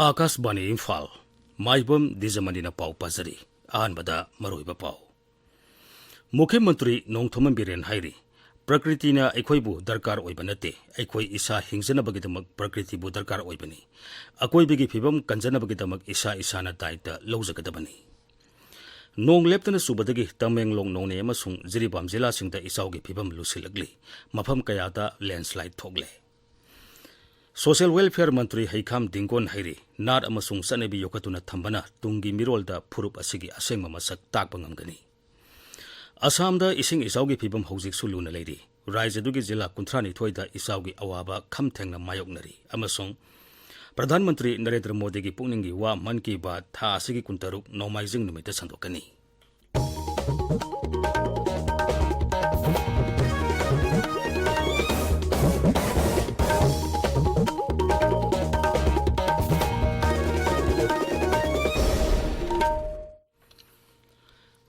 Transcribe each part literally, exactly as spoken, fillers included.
ꯑꯥꯀꯥꯁꯕꯥꯅꯤ ꯏꯝꯐꯥꯜ, ꯃꯥꯏꯕꯝ ꯗꯤꯖꯃꯅꯤꯅ ꯄꯥꯎ ꯄꯥꯖꯔꯤ꯫ ꯑꯍꯥꯟꯕꯗ ꯃꯔꯨꯑꯣꯏꯕ ꯄꯥꯎ꯫ ꯃꯨꯈ꯭ꯌ ꯃꯟꯇ꯭ꯔꯤ ꯅꯣꯡꯊꯣꯝꯕꯝ ꯕꯤꯔꯦꯟ ꯍꯥꯏꯔꯤ, "ꯄ꯭ꯔꯀ꯭ꯔꯤꯇꯤꯅ ꯑꯩꯈꯣꯏꯕꯨ ꯗꯔꯀꯥꯔ ꯑꯣꯏꯕ ꯅꯠꯇꯦ, ꯑꯩꯈꯣꯏ ꯏꯁꯥ ꯍꯤꯡꯖꯅꯕꯒꯤꯗꯃꯛ ꯄ꯭ꯔꯀ꯭ꯔꯤꯇꯤꯕꯨ ꯗꯔꯀꯥꯔ ꯑꯣꯏꯕꯅꯤ꯫ ꯑꯀꯣꯏꯕꯒꯤ ꯐꯤꯕꯝ ꯀꯟꯖꯅꯕꯒꯤꯗꯃꯛ ꯏꯁꯥ ꯏꯁꯥꯅ ꯗꯥꯏꯇ ꯂꯧꯖꯒꯗꯕꯅꯤ"꯫ ꯅꯣꯡ ꯂꯦꯞꯇꯅ ꯆꯨꯕꯗꯒꯤ ꯇꯃꯦꯡꯂꯣꯡ, ꯅꯣꯅꯦ ꯑꯃꯁꯨꯡ ꯖꯤꯔꯤꯕꯥꯝ ꯖꯤꯂꯥꯁꯤꯡꯗ ꯏꯆꯥꯎꯒꯤ ꯐꯤꯕꯝ ꯂꯨꯁꯤꯜꯂꯛꯂꯤ꯫ ꯃꯐꯝ ꯀꯌꯥꯗ ꯂꯦꯟꯁꯂꯥꯏꯗ ꯊꯣꯛꯂꯦ꯫ ꯁꯣꯁꯤꯌꯦꯜ ꯋꯦꯜꯐꯤꯌꯔ ꯃꯟꯇ꯭ꯔꯤ ꯍꯩꯈꯥꯝ ꯗꯤꯡꯒꯣꯟ ꯍꯩꯔꯤ, ꯅꯥꯠ ꯑꯃꯁꯨꯡ ꯆꯠꯅꯕꯤ ꯌꯣꯛꯈꯠꯇꯨꯅ ꯊꯝꯕꯅ ꯇꯨꯡꯒꯤ ꯃꯤꯔꯣꯜꯗ ꯐꯨꯔꯨꯞ ꯑꯁꯤꯒꯤ ꯑꯁꯦꯡꯕ ꯃꯁꯛ ꯇꯥꯛꯄ ꯉꯝꯒꯅꯤ꯫ ꯑꯁꯥꯝꯗ ꯏꯁꯤꯡ ꯏꯆꯥꯎꯒꯤ ꯐꯤꯕꯝ ꯍꯧꯖꯤꯛꯁꯨ ꯂꯨꯅ ꯂꯩꯔꯤ꯫ ꯔꯥꯖ꯭ꯌꯗꯨꯒꯤ ꯖꯤꯂꯥ ꯀꯨꯟꯊ꯭ꯔꯥ ꯅꯤꯊꯣꯏꯗ ꯏꯆꯥꯎꯒꯤ ꯑꯋꯥꯕ ꯈꯝ ꯊꯦꯡꯅ ꯃꯥꯌꯣꯛꯅꯔꯤ ꯑꯃꯁꯨꯡ ꯄ꯭ꯔꯙꯥꯟ ꯃꯟꯇ꯭ꯔꯤ ꯅꯔꯦꯟꯗ꯭ꯔ ꯃꯣꯗꯤꯒꯤ ꯄꯨꯛꯅꯤꯡꯒꯤ ꯋꯥ ꯃꯟ ꯀꯤ ꯕꯥꯠ ꯊꯥ ꯑꯁꯤꯒꯤ ꯀꯨꯟꯇꯔꯨꯛ ꯅꯣꯡꯃꯥꯏꯖꯤꯡ ꯅꯨꯃꯤꯠꯇ ꯁꯟꯗꯣꯛꯀꯅꯤ꯫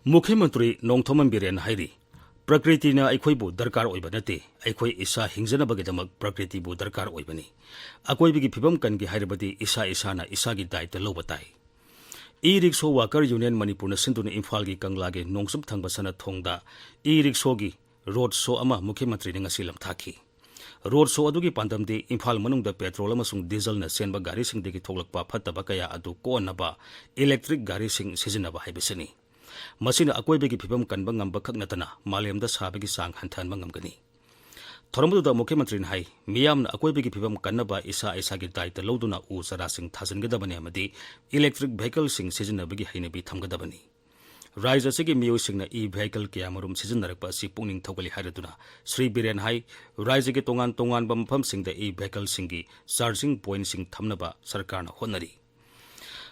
ꯃꯨꯈ꯭ꯌ ꯃꯟꯇ꯭ꯔꯤ ꯅꯣꯡꯊꯣꯝꯕꯝ ꯕꯤꯔꯦꯟ ꯍꯥꯏꯔꯤ, "ꯄ꯭ꯔꯀ꯭ꯔꯤꯇꯤꯅ ꯑꯩꯈꯣꯏꯕꯨ ꯗꯔꯀꯥꯔ ꯑꯣꯏꯕ ꯅꯠꯇꯦ, ꯑꯩꯈꯣꯏ ꯏꯁꯥ ꯍꯤꯡꯖꯅꯕꯒꯤꯗꯃꯛ ꯄ꯭ꯔꯀ꯭ꯔꯤꯇꯤꯕꯨ ꯗꯔꯀꯥꯔ ꯑꯣꯏꯕꯅꯤ꯫ ꯑꯀꯣꯏꯕꯒꯤ ꯐꯤꯕꯝ ꯀꯟꯒꯦ ꯍꯥꯏꯔꯕꯗꯤ ꯏꯁꯥ ꯏꯁꯥꯅ ꯏꯁꯥꯒꯤ ꯗꯥꯏꯇ ꯂꯧꯕ ꯇꯥꯏ"꯫ ꯏ ꯔꯤꯛꯁꯣ ꯋꯥꯀꯔ ꯌꯨꯅꯤꯌꯟ ꯃꯅꯤꯄꯨꯔꯅ ꯁꯤꯟꯗꯨꯅ ꯏꯝꯐꯥꯜꯒꯤ ꯀꯪꯂꯥꯒꯤ ꯅꯣꯡꯆꯨꯞ ꯊꯪꯕ ꯁꯅꯥꯊꯣꯡꯗ ꯏ ꯔꯤꯛꯁꯣꯒꯤ ꯔꯣꯗ ꯁꯣ ꯑꯃ ꯃꯨꯈ꯭ꯌ ꯃꯟꯇ꯭ꯔꯤꯅ ꯉꯁꯤ ꯂꯝꯊꯥꯈꯤ꯫ ꯔꯣꯗ ꯁꯣ ꯑꯗꯨꯒꯤ ꯄꯥꯟꯗꯝꯗꯤ ꯏꯝꯐꯥꯜ ꯃꯅꯨꯡꯗ ꯄꯦꯇ꯭ꯔꯣꯜ ꯑꯃꯁꯨꯡ ꯗꯤꯖꯜꯅ ꯆꯦꯟꯕ ꯒꯥꯔꯤꯁꯤꯡꯗꯒꯤ ꯊꯣꯛꯂꯛꯄ ꯐꯠꯇꯕ ꯀꯌꯥ ꯑꯗꯨ ꯀꯣꯛꯍꯟꯅꯕ ꯏꯂꯦꯛꯇ꯭ꯔꯤꯛ ꯒꯥꯔꯤꯁꯤꯡ ꯁꯤꯖꯤꯟꯅꯕ ꯍꯥꯏꯕꯁꯤꯅꯤ꯫ ꯃꯁꯤꯅ ꯑꯀꯣꯏꯕꯒꯤ ꯐꯤꯕꯝ ꯀꯟꯕ ꯉꯝꯕ ꯈꯛ ꯅꯠꯇꯅ ꯃꯥꯂꯦꯝꯗ ꯁꯥꯕꯒꯤ ꯆꯥꯡ ꯍꯟꯊꯍꯟꯕ ꯉꯝꯒꯅꯤ꯫ ꯊꯧꯔꯝ ꯑꯗꯨꯗ ꯃꯨꯈ꯭ꯌ ꯃꯟꯇ꯭ꯔꯤꯅ ꯍꯥꯏ, ꯃꯤꯌꯥꯝꯅ ꯑꯀꯣꯏꯕꯒꯤ ꯐꯤꯕꯝ ꯀꯟꯅꯕ ꯏꯁꯥ ꯏꯁꯥꯒꯤ ꯗꯥꯏꯇ ꯂꯧꯗꯨꯅ ꯎ ꯆꯥꯔꯥꯁꯤꯡ ꯊꯥꯖꯤꯟꯒꯗꯕꯅꯤ ꯑꯃꯗꯤ ꯏꯂꯦꯛꯇ꯭ꯔꯤꯛ ꯚꯦꯍꯤꯀꯜꯁꯤꯡ ꯁꯤꯖꯤꯟꯅꯕꯒꯤ ꯍꯩꯅꯕꯤ ꯊꯝꯒꯗꯕꯅꯤ꯫ ꯔꯥꯖ꯭ꯌ ꯑꯁꯤꯒꯤ ꯃꯤꯑꯣꯏꯁꯤꯡꯅ ꯏ ꯚꯦꯍꯤꯀꯜ ꯀꯌꯥꯃꯔꯨꯝ ꯁꯤꯖꯤꯟꯅꯔꯛꯄ ꯑꯁꯤ ꯄꯨꯛꯅꯤꯡ ꯊꯧꯒꯠꯂꯤ ꯍꯥꯏꯔꯗꯨꯅ ꯁ꯭ꯔꯤ ꯕꯤꯔꯦꯟ ꯍꯥꯏ, ꯔꯥꯖ꯭ꯌꯒꯤ ꯇꯣꯉꯥꯟ ꯇꯣꯉꯥꯟꯕ ꯃꯐꯝꯁꯤꯡꯗ ꯏ ꯚꯦꯍꯤꯀꯜꯁꯤꯡꯒꯤ ꯆꯥꯔꯖꯤꯡ ꯄꯣꯏꯟꯠꯁꯤꯡ ꯊꯝꯅꯕ ꯁꯔꯀꯥꯔꯅ ꯍꯣꯠꯅꯔꯤ꯫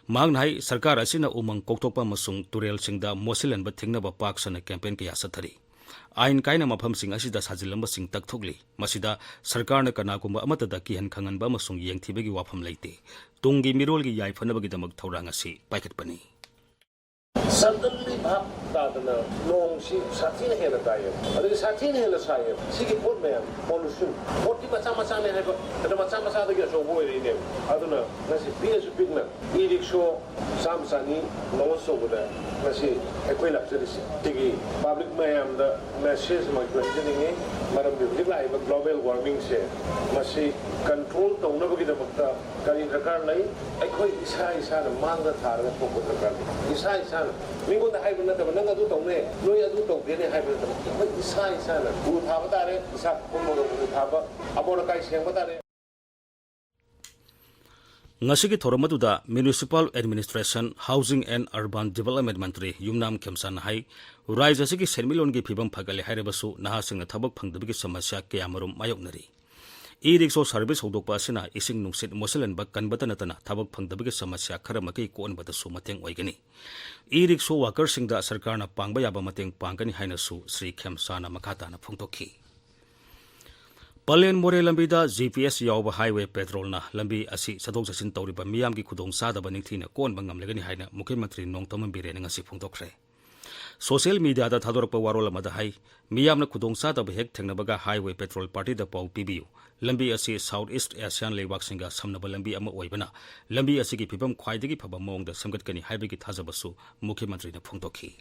ꯃꯍꯥꯛꯅ ꯍꯥꯏ, ꯁꯔꯀꯥꯔ ꯑꯁꯤꯅ ꯎꯃꯪ ꯀꯣꯛꯊꯣꯛꯄ ꯑꯃꯁꯨꯡ ꯇꯨꯔꯦꯜꯁꯤꯡꯗ ꯃꯣꯠꯁꯤꯜꯍꯟꯕ ꯊꯤꯡꯅꯕ ꯄꯥꯛ ꯁꯟꯅ ꯀꯦꯝꯄꯦꯟ ꯀꯌꯥ ꯆꯠꯊꯔꯤ꯫ ꯑꯥꯏꯟ ꯀꯥꯏꯅ ꯃꯐꯝꯁꯤꯡ ꯑꯁꯤꯗ ꯁꯥꯖꯤꯜꯂꯝꯕꯁꯤꯡ ꯇꯛꯊꯣꯛꯂꯤ꯫ ꯃꯁꯤꯗ ꯁꯔꯀꯥꯔꯅ ꯀꯅꯥꯒꯨꯝꯕ ꯑꯃꯠꯇꯗ ꯀꯤꯍꯟ ꯈꯪꯍꯟꯕ ꯑꯃꯁꯨꯡ ꯌꯦꯡꯊꯤꯕꯒꯤ ꯋꯥꯐꯝ ꯂꯩꯇꯦ꯫ ꯇꯨꯡꯒꯤ ꯃꯤꯔꯣꯜꯒꯤ ꯌꯥꯏꯐꯅꯕꯒꯤꯗꯃꯛ ꯊꯧꯔꯥꯡ ꯑꯁꯤ ꯄꯥꯏꯈꯠꯄꯅꯤ꯫ Suddenly ꯚꯥꯞ ꯇꯥꯗꯅ ꯅꯣꯡꯁꯤ ꯁꯥꯊꯤꯅ ꯍꯦꯟꯅ ꯇꯥꯏꯌꯦꯕ, ꯑꯗꯒꯤ ꯁꯥꯊꯤꯅ ꯍꯦꯟꯅ ꯁꯥꯏꯌꯦꯕ꯫ ꯁꯤꯒꯤ ꯄꯣꯠ ꯃꯌꯥꯝ, pollution, ꯄꯣꯠꯇꯤ ꯃꯆꯥ ꯃꯆꯥꯅꯦ ꯍꯥꯏꯕ, ꯑꯗ ꯃꯆꯥ ꯃꯆꯥꯗꯒꯤ ꯑꯆꯧꯕ ꯑꯣꯏꯔꯛꯏꯅꯦꯕ꯫ ꯑꯗꯨꯅ ꯉꯁꯤ ꯄꯤꯛꯑꯁꯨ ꯄꯤꯛꯅ e-rickshaw ꯆꯥꯝꯃ ꯆꯅꯤ launch ꯇꯧꯕꯗ ꯉꯁꯤ ꯑꯩꯈꯣꯏ ꯂꯥꯛꯆꯔꯤꯁꯦ꯫ ꯁꯤꯒꯤ public ꯃꯌꯥꯝꯗ message ꯑꯃ ꯑꯩꯈꯣꯏ ꯄꯤꯖꯅꯤꯡꯉꯤ꯫ ꯃꯔꯝꯗꯤ ꯍꯧꯖꯤꯛ ꯂꯥꯛꯏꯕ global warming ꯁꯦ, ꯃꯁꯤ control ꯇꯧꯅꯕꯒꯤꯗꯃꯛꯇ ꯀꯔꯤ ꯗꯔꯀꯥꯔ ꯂꯩ? ꯑꯩꯈꯣꯏ ꯏꯁꯥ ꯏꯁꯥꯅ ꯃꯥꯡꯗ ꯊꯥꯔꯒ ꯊꯣꯛꯄ ꯗꯔꯀꯥꯔ ꯂꯩ꯫ ꯏꯁꯥ ꯏꯁꯥꯅ ꯃꯤꯉꯣꯟꯗ ꯍꯥꯏꯕ ꯅꯠꯇꯕ, "ꯅꯪ ꯑꯗꯨ ꯇꯧꯅꯦ, ꯅꯣꯏ ꯑꯗꯨ ꯇꯧꯗꯦꯅꯦ" ꯍꯥꯏꯕ ꯅꯠꯇꯕ, ꯑꯩꯈꯣꯏ ꯏꯁꯥ ꯏꯁꯥꯅ ꯎ ꯊꯥꯕ ꯇꯥꯔꯦ, ꯏꯁꯥ ꯈꯨꯡꯒꯪꯗ ꯎ ꯊꯥꯕ, ꯑꯃꯣꯠ ꯑꯀꯥꯏ ꯁꯦꯡꯕ ꯇꯥꯔꯦ꯫ ꯉꯁꯤꯒꯤ ꯊꯧꯔꯝ ꯑꯗꯨꯗ Municipal Administration, Housing and Urban Development ꯃꯟꯇ꯭ꯔꯤ ꯌꯨꯝꯅꯥꯝ ꯈꯦꯝꯆꯥꯟꯅ ꯍꯥꯏ, ꯔꯥꯖ꯭ꯌ ꯑꯁꯤꯒꯤ ꯁꯦꯟꯃꯤꯠꯂꯣꯟꯒꯤ ꯐꯤꯕꯝ ꯐꯒꯠꯂꯦ ꯍꯥꯏꯔꯕꯁꯨ ꯅꯍꯥꯁꯤꯡꯅ ꯊꯕꯛ ꯐꯪꯗꯕꯒꯤ ꯁꯃꯁ꯭ꯌꯥ ꯀꯌꯥꯃꯔꯨꯝ ꯃꯥꯌꯣꯛꯅꯔꯤ꯫ E-rickshaw service ꯍꯧꯗꯣꯛꯄ ꯑꯁꯤꯅ ꯏꯁꯤꯡ ꯅꯨꯡꯁꯤꯠ ꯃꯣꯠꯁꯤꯜꯍꯟꯕ ꯀꯟꯕꯇ ꯅꯠꯇꯅ ꯊꯕꯛ ꯐꯪꯗꯕꯒꯤ ꯁꯃꯁ꯭ꯌꯥ ꯈꯔ ꯃꯈꯩ ꯀꯣꯛꯍꯟꯕꯗꯁꯨ ꯃꯇꯦꯡ ꯑꯣꯏꯒꯅꯤ꯫ E-rickshaw workerꯁꯤꯡꯗ ꯁꯔꯀꯥꯔꯅ ꯄꯥꯡꯕ ꯌꯥꯕ ꯃꯇꯦꯡ ꯄꯥꯡꯒꯅꯤ ꯍꯥꯏꯅꯁꯨ ꯁ꯭ꯔꯤ ꯈꯦꯝꯆꯥꯟꯅ ꯃꯈꯥ ꯇꯥꯅ ꯐꯣꯡꯗꯣꯛꯈꯤ꯫ ꯄꯂꯦꯟ ꯃꯣꯔꯦ ꯂꯝꯕꯤꯗ G P S ꯌꯥꯎꯕ highway patrolꯅ ꯂꯝꯕꯤ ꯑꯁꯤ ꯆꯠꯊꯣꯛ ꯆꯠꯁꯤꯟ ꯇꯧꯔꯤꯕ ꯃꯤꯌꯥꯝꯒꯤ ꯈꯨꯗꯣꯡꯆꯥꯗꯕ ꯅꯤꯡꯊꯤꯅ ꯀꯣꯛꯍꯟꯕ ꯉꯝꯂꯒꯅꯤ ꯍꯥꯏꯅ ꯃꯨꯈ꯭ꯌ ꯃꯟꯇ꯭ꯔꯤ ꯅꯣꯡꯊꯣꯝꯕꯝ ꯕꯤꯔꯦꯟꯅ ꯉꯁꯤ ꯐꯣꯡꯗꯣꯛꯈ꯭ꯔꯦ꯫ Social mediaꯗ ꯊꯥꯗꯣꯔꯛꯄ ꯋꯥꯔꯣꯜ ꯑꯃꯗ ꯍꯥꯏ, ꯃꯤꯌꯥꯝꯅ ꯈꯨꯗꯣꯡꯆꯥꯗꯕ ꯍꯦꯛ ꯊꯦꯡꯅꯕꯒ highway patrol partyꯗ ꯄꯥꯎ ꯄꯤꯕꯤꯌꯨ꯫ ꯂꯝꯕꯤ ꯑꯁꯤ South East Asian ꯂꯩꯕꯥꯛꯁꯤꯡꯒ ꯁꯝꯅꯕ ꯂꯝꯕꯤ ꯑꯃ ꯑꯣꯏꯕꯅ, ꯂꯝꯕꯤ ꯑꯁꯤꯒꯤ ꯐꯤꯕꯝ ꯈ꯭ꯋꯥꯏꯗꯒꯤ ꯐꯕ ꯃꯑꯣꯡꯗ ꯁꯦꯝꯒꯠꯀꯅꯤ ꯍꯥꯏꯕꯒꯤ ꯊꯥꯖꯕꯁꯨ ꯃꯨꯈ꯭ꯌ ꯃꯟꯇ꯭ꯔꯤꯅ ꯐꯣꯡꯗꯣꯛꯈꯤ꯫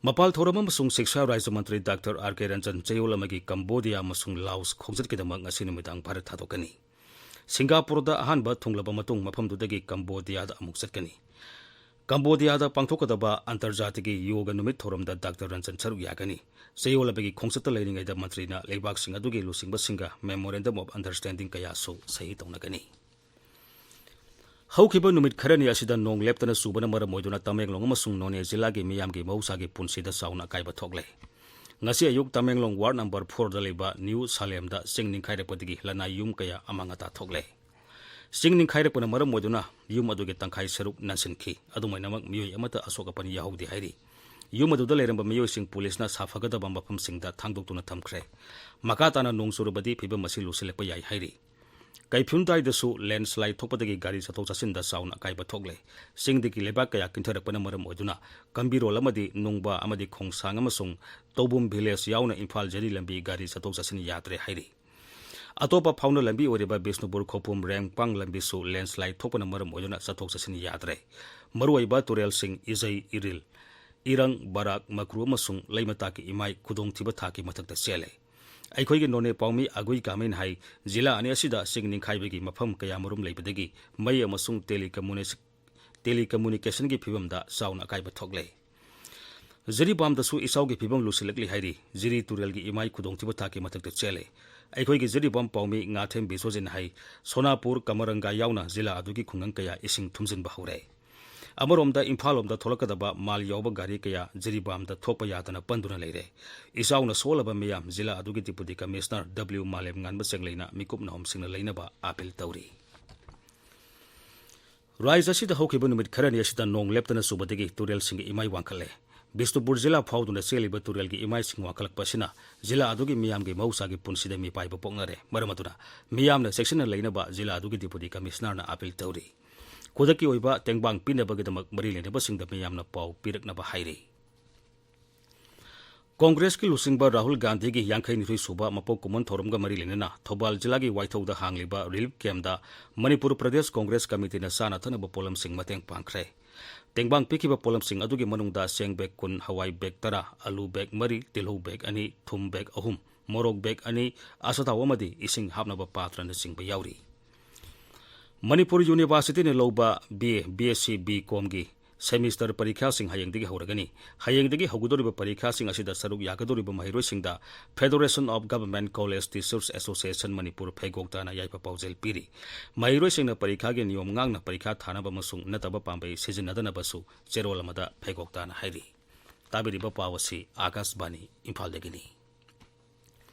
ꯃꯄꯥꯜ ꯊꯧꯔꯝ ꯑꯃꯁꯨꯡ ꯁꯤꯛꯁꯥ ꯔꯥꯖ꯭ꯌ ꯃꯟꯇ꯭ꯔꯤ ꯗꯥꯛꯇꯔ ꯑꯥꯔ ꯀꯦ ꯔꯟꯖꯟ ꯆꯌꯣꯜ ꯑꯃꯒꯤ ꯀꯝꯕꯣꯗꯤꯌꯥ ꯑꯃꯁꯨꯡ ꯂꯥꯎꯁ ꯈꯣꯡꯆꯠꯀꯤꯗꯃꯛ ꯉꯁꯤ ꯅꯨꯃꯤꯗꯥꯡ ꯚꯥꯔꯠ ꯊꯥꯗꯣꯛꯀꯅꯤ꯫ ꯁꯤꯡꯒꯥꯄꯨꯔꯗ ꯑꯍꯥꯟꯕ ꯊꯨꯡꯂꯕ ꯃꯇꯨꯡ ꯃꯐꯝꯗꯨꯗꯒꯤ ꯀꯝꯕꯣꯗꯤꯌꯥꯗ ꯑꯃꯨꯛ ꯆꯠꯀꯅꯤ꯫ ꯀꯝꯕꯣꯗꯤꯌꯥꯗ ꯄꯥꯡꯊꯣꯛꯀꯗꯕ ꯑꯟꯇꯔꯖꯥꯇꯤꯒꯤ ꯌꯣꯒ ꯅꯨꯃꯤꯠ ꯊꯧꯔꯝꯗ ꯗꯥꯛꯇꯔ ꯔꯟꯖꯟ ꯁꯔꯨꯛ ꯌꯥꯒꯅꯤ꯫ ꯆꯌꯣꯜ ꯑꯃꯒꯤ ꯈꯣꯡꯆꯠꯇ ꯂꯩꯔꯤꯉꯩꯗ ꯃꯟꯇ꯭ꯔꯤꯅ ꯂꯩꯕꯥꯛꯁꯤꯡ ꯑꯗꯨꯒꯤ ꯂꯨꯆꯤꯡꯕꯁꯤꯡꯒ Memorandum of Understanding ꯀꯌꯥꯁꯨ ꯁꯍꯤ ꯇꯧꯅꯒꯅꯤ꯫ ꯍꯧꯈꯤꯕ ꯅꯨꯃꯤꯠ ꯈꯔꯅꯤ ꯑꯁꯤꯗ ꯅꯣꯡ ꯂꯦꯞꯇꯅ ꯆꯨꯕꯅ ꯃꯔꯝ ꯑꯣꯏꯗꯨꯅ ꯇꯃꯦꯡꯂꯣꯡ ꯑꯃꯁꯨꯡ ꯅꯣꯅꯦ ꯖꯤꯂꯥꯒꯤ ꯃꯤꯌꯥꯝꯒꯤ ꯃꯍꯧꯁꯥꯒꯤ ꯄꯨꯟꯁꯤꯗ ꯆꯥꯎꯅ ꯑꯀꯥꯏꯕ ꯊꯣꯛꯂꯦ꯫ ꯉꯁꯤ ꯑꯌꯨꯛ ꯇꯃꯦꯡꯂꯣꯡ ward number fourꯗ ꯂꯩꯕ ꯅ꯭ꯌꯨ ꯁꯥꯂꯦꯝꯗ ꯆꯤꯡ ꯅꯤꯡꯈꯥꯏꯔꯛꯄꯗꯒꯤ ꯂꯅꯥꯏ ꯌꯨꯝ ꯀꯌꯥ ꯑꯃꯥꯡ ꯑꯇꯥ ꯊꯣꯛꯂꯦ꯫ ꯆꯤꯡ ꯅꯤꯡꯈꯥꯏꯔꯛꯄꯅ ꯃꯔꯝ ꯑꯣꯏꯗꯨꯅ ꯌꯨꯝ ꯑꯗꯨꯒꯤ ꯇꯪꯈꯥꯏ ꯁꯔꯨꯛ ꯅꯥꯟꯁꯤꯟꯈꯤ꯫ ꯑꯗꯨꯃꯥꯏꯅꯃꯛ ꯃꯤꯑꯣꯏ ꯑꯃꯠꯇ ꯑꯁꯣꯛ ꯑꯄꯟ ꯌꯥꯎꯍꯧꯗꯦ ꯍꯥꯏꯔꯤ꯫ ꯌꯨꯝ ꯑꯗꯨꯗ ꯂꯩꯔꯝꯕ ꯃꯤꯑꯣꯏꯁꯤꯡ ꯄꯨꯂꯤꯁꯅ ꯁꯥꯐꯒꯗꯕ ꯃꯐꯝꯁꯤꯡꯗ ꯊꯥꯡꯗꯣꯛꯇꯨꯅ ꯊꯝꯈ꯭ꯔꯦ꯫ ꯃꯈꯥ ꯇꯥꯅ ꯅꯣꯡ ꯆꯨꯔꯕꯗꯤ ꯐꯤꯕꯝ ꯑꯁꯤ ꯂꯨꯁꯤꯜꯂꯛꯄ ꯌꯥꯏ ꯍꯥꯏꯔꯤ꯫ ꯀꯩꯐꯤꯝꯇꯥꯏꯗꯁꯨ ꯂꯦꯟꯁꯂꯥꯏꯗ ꯊꯣꯛꯄꯗꯒꯤ ꯒꯥꯔꯤ ꯆꯠꯊꯣꯛ ꯆꯠꯁꯤꯟꯗ ꯆꯥꯎꯅ ꯑꯀꯥꯏꯕ ꯊꯣꯛꯂꯦ꯫ ꯆꯤꯡꯗꯒꯤ ꯂꯩꯕꯥꯛ ꯀꯌꯥ ꯀꯤꯟꯊꯔꯛꯄꯅ ꯃꯔꯝ ꯑꯣꯏꯗꯨꯅ ꯀꯝꯕꯤꯔꯣꯜ ꯑꯃꯗꯤ ꯅꯨꯡꯕ ꯑꯃꯗꯤ ꯈꯣꯡꯁꯥꯡ ꯑꯃꯁꯨꯡ ꯇꯧꯕꯨꯝ ꯚꯤꯂꯦꯖ ꯌꯥꯎꯅ ꯏꯝꯐꯥꯜ ꯖꯤꯔꯤ ꯂꯝꯕꯤ ꯒꯥꯔꯤ ꯆꯠꯊꯣꯛ ꯆꯠꯁꯤꯟ ꯌꯥꯗ꯭ꯔꯦ ꯍꯥꯏꯔꯤ꯫ ꯑꯇꯣꯞꯄ ꯐꯥꯎꯅ ꯂꯝꯕꯤ ꯑꯣꯏꯔꯤꯕ ꯕꯤꯁꯅꯨꯄꯨꯔ ꯈꯧꯄꯨꯝ ꯔꯦꯡꯄꯥꯡ ꯂꯝꯕꯤꯁꯨ ꯂꯦꯟꯁꯂꯥꯏꯗ ꯊꯣꯛꯄꯅ ꯃꯔꯝ ꯑꯣꯏꯗꯨꯅ ꯆꯠꯊꯣꯛ ꯆꯠꯁꯤꯟ ꯌꯥꯗ꯭ꯔꯦ꯫ ꯃꯔꯨꯑꯣꯏꯕ ꯇꯨꯔꯦꯜꯁꯤꯡ ꯏꯖꯩ, ꯏꯔꯤꯜ, ꯏꯔꯪ, ꯕꯔꯥꯛ, ꯃꯀ꯭ꯔꯨ ꯑꯃꯁꯨꯡ ꯂꯩꯃꯇꯥꯛꯀꯤ ꯏꯃꯥꯏ ꯈꯨꯗꯣꯡꯊꯤꯕ ꯊꯥꯛꯀꯤ ꯃꯊꯛꯇ ꯆꯦꯜꯂꯦ꯫ ꯑꯩꯈꯣꯏꯒꯤ ꯅꯣꯅꯦ ꯄꯥꯎꯃꯤ ꯑꯒꯨꯏ ꯀꯥꯃꯩꯅ ꯍꯥꯏ, ꯖꯤꯂꯥ ꯑꯅꯤ ꯑꯁꯤꯗ ꯆꯤꯡ ꯅꯤꯡꯈꯥꯏꯕꯒꯤ ꯃꯐꯝ ꯀꯌꯥꯃꯔꯨꯝ ꯂꯩꯕꯗꯒꯤ ꯃꯩ ꯑꯃꯁꯨꯡ telecommunication telecommunicationꯒꯤ ꯐꯤꯕꯝꯗ ꯆꯥꯎꯅ ꯑꯀꯥꯏꯕ ꯊꯣꯛꯂꯦ꯫ ꯖꯤꯔꯤꯕꯥꯝꯗꯁꯨ ꯏꯆꯥꯎꯒꯤ ꯐꯤꯕꯝ ꯂꯨꯁꯤꯜꯂꯛꯂꯤ ꯍꯥꯏꯔꯤ꯫ ꯖꯤꯔꯤ ꯇꯨꯔꯦꯜꯒꯤ ꯏꯃꯥꯏ ꯈꯨꯗꯣꯡꯊꯤꯕ ꯊꯥꯛꯀꯤ ꯃꯊꯛꯇ ꯆꯦꯜꯂꯦ꯫ ꯑꯩꯈꯣꯏꯒꯤ ꯖꯤꯔꯤꯕꯥꯝ ꯄꯥꯎꯃꯤ ꯉꯥꯊꯦꯝ ꯕꯤꯁꯣꯖꯤꯟ ꯍꯥꯏ, ꯁꯣꯅꯥꯄꯨꯔ, ꯀꯃꯔꯪꯒꯥ ꯌꯥꯎꯅ ꯖꯤꯂꯥ ꯑꯗꯨꯒꯤ ꯈꯨꯡꯒꯪ ꯀꯌꯥ ꯏꯁꯤꯡ ꯊꯨꯝꯖꯤꯟꯕ ꯍꯧꯔꯦ꯫ ꯑꯃꯔꯣꯝꯗ ꯏꯝꯐꯥꯜ ꯂꯣꯝꯗ ꯊꯣꯛꯂꯛꯀꯗꯕ ꯃꯥꯜ ꯌꯥꯎꯕ ꯒꯥꯔꯤ ꯀꯌꯥ ꯖꯤꯔꯤꯕꯥꯝꯗ ꯊꯣꯛꯄ ꯌꯥꯗꯅ ꯄꯟꯗꯨꯅ ꯂꯩꯔꯦ꯫ ꯏꯆꯥꯎꯅ ꯁꯣꯛꯍꯜꯂꯕ ꯃꯤꯌꯥꯝ ꯖꯤꯂꯥ ꯑꯗꯨꯒꯤ Deputy Commissioner W ꯃꯥꯂꯦꯝꯉꯥꯟꯕ ꯆꯦꯡꯂꯩꯅ ꯃꯤꯀꯨꯞ ꯅꯥꯍꯨꯝꯁꯤꯡꯅ ꯂꯩꯅꯕ ꯑꯥꯄꯤꯜ ꯇꯧꯔꯤ꯫ ꯔꯥꯖ꯭ꯌ ꯑꯁꯤꯗ ꯍꯧꯈꯤꯕ ꯅꯨꯃꯤꯠ ꯈꯔꯅꯤ ꯑꯁꯤꯗ ꯅꯣꯡ ꯂꯦꯞꯇꯅ ꯆꯨꯕꯗꯒꯤ ꯇꯨꯔꯦꯜꯁꯤꯡꯒꯤ ꯏꯃꯥꯏ ꯋꯥꯡꯈꯠꯂꯦ꯫ ꯕꯤꯁꯅꯨꯄꯨꯔ ꯖꯤꯂꯥ ꯐꯥꯎꯗꯨꯅ ꯆꯦꯜꯂꯤꯕ ꯇꯨꯔꯦꯜꯒꯤ ꯏꯃꯥꯏꯁꯤꯡ ꯋꯥꯡꯈꯠꯂꯛꯄ ꯑꯁꯤꯅ ꯖꯤꯂꯥ ꯑꯗꯨꯒꯤ ꯃꯤꯌꯥꯝꯒꯤ ꯃꯍꯧꯁꯥꯒꯤ ꯄꯨꯟꯁꯤꯗ ꯃꯤꯄꯥꯏꯕ ꯄꯣꯛꯅꯔꯦ꯫ ꯃꯔꯝ ꯑꯗꯨꯅ ꯃꯤꯌꯥꯝꯅ ꯆꯦꯛꯁꯤꯟꯅ ꯂꯩꯅꯕ ꯖꯤꯂꯥ ꯑꯗꯨꯒꯤ Deputy Commissionerꯅ ꯑꯥꯄꯤꯜ ꯇꯧꯔꯤ꯫ ꯈꯨꯗꯛꯀꯤ ꯑꯣꯏꯕ ꯇꯦꯡꯕꯥꯡ ꯄꯤꯅꯕꯒꯤꯗꯃꯛ ꯃꯔꯤ ꯂꯩꯅꯕꯁꯤꯡꯗ ꯃꯤꯌꯥꯝꯅ ꯄꯥꯎ ꯄꯤꯔꯛꯅꯕ ꯍꯥꯏꯔꯤ꯫ ꯀꯣꯡꯒ꯭ꯔꯦꯁꯀꯤ ꯂꯨꯆꯤꯡꯕ ꯔꯥꯍꯨꯜ ꯒꯥꯟꯙꯤꯒꯤ ꯌꯥꯡꯈꯩ ꯅꯤꯊꯣꯏ ꯁꯨꯕ ꯃꯄꯣꯛ ꯀꯨꯝꯑꯣꯟ ꯊꯧꯔꯝꯒ ꯃꯔꯤ ꯂꯩꯅꯅ ꯊꯧꯕꯥꯜ ꯖꯤꯂꯥꯒꯤ ꯋꯥꯏꯊꯧꯗ ꯍꯥꯡꯂꯤꯕ relief campꯇ ꯃꯅꯤꯄꯨꯔ ꯄ꯭ꯔꯗꯦꯁ ꯀꯣꯡꯒ꯭ꯔꯦꯁ ꯀꯃꯤꯇꯤꯅ ꯆꯥꯅ ꯊꯛꯅꯕ ꯄꯣꯠꯂꯝꯁꯤꯡ ꯃꯇꯦꯡ ꯄꯥꯡꯈ꯭ꯔꯦ꯫ ꯇꯦꯡꯕꯥꯡ ꯄꯤꯈꯤꯕ ꯄꯣꯠꯂꯝꯁꯤꯡ ꯑꯗꯨꯒꯤ ꯃꯅꯨꯡꯗ ꯆꯦꯡ bag ꯀꯨꯟ, ꯍꯋꯥꯏ bag ꯇꯔꯥ, ꯑꯂꯨ bag ꯃꯔꯤ, ꯇꯤꯜꯍꯧ bag ꯑꯅꯤ, ꯊꯨꯝ bag ꯑꯍꯨꯝ, ꯃꯣꯔꯣꯛ bag ꯑꯅꯤ, ꯑꯆꯥꯊꯥꯎ ꯑꯃꯗꯤ ꯏꯁꯤꯡ ꯍꯥꯞꯅꯕ ꯄꯥꯇ꯭ꯔꯅꯆꯤꯡꯕ ꯌꯥꯎꯔꯤ꯫ ꯃꯅꯤꯄꯨꯔ Universityꯅ ꯂꯧꯕ BA, BSc, B.Comꯒꯤ semester ꯄꯔꯤꯈꯥꯁꯤꯡ ꯍꯌꯦꯡꯗꯒꯤ ꯍꯧꯔꯒꯅꯤ꯫ ꯍꯌꯦꯡꯗꯒꯤ ꯍꯧꯒꯗꯧꯔꯤꯕ ꯄꯔꯤꯈꯥꯁꯤꯡ ꯑꯁꯤꯗ ꯁꯔꯨꯛ ꯌꯥꯒꯗꯧꯔꯤꯕ ꯃꯍꯩꯔꯣꯏꯁꯤꯡꯗ Federation of Government College Teachers Association Manipur ꯐꯩꯒꯣꯛ ꯇꯥꯅ ꯌꯥꯏꯐ ꯄꯥꯎꯖꯦꯜ ꯄꯤꯔꯤ꯫ ꯃꯍꯩꯔꯣꯏꯁꯤꯡꯅ ꯄꯔꯤꯈꯥꯒꯤ ꯅꯤꯌꯣꯝ ꯉꯥꯛꯅ ꯄꯔꯤꯈꯥ ꯊꯥꯅꯕ ꯑꯃꯁꯨꯡ ꯅꯠꯇꯕ ꯄꯥꯝꯕꯩ ꯁꯤꯖꯤꯟꯅꯗꯅꯕꯁꯨ ꯆꯦꯔꯣꯜ ꯑꯃꯗ ꯐꯩꯒꯣꯛ ꯇꯥꯅ ꯍꯥꯏꯔꯤ꯫ ꯇꯥꯕꯤꯔꯤꯕ ꯄꯥꯎ ꯑꯁꯤ ꯑꯥꯀꯥꯁꯕꯥꯅꯤ ꯏꯝꯐꯥꯜꯗꯒꯤꯅꯤ꯫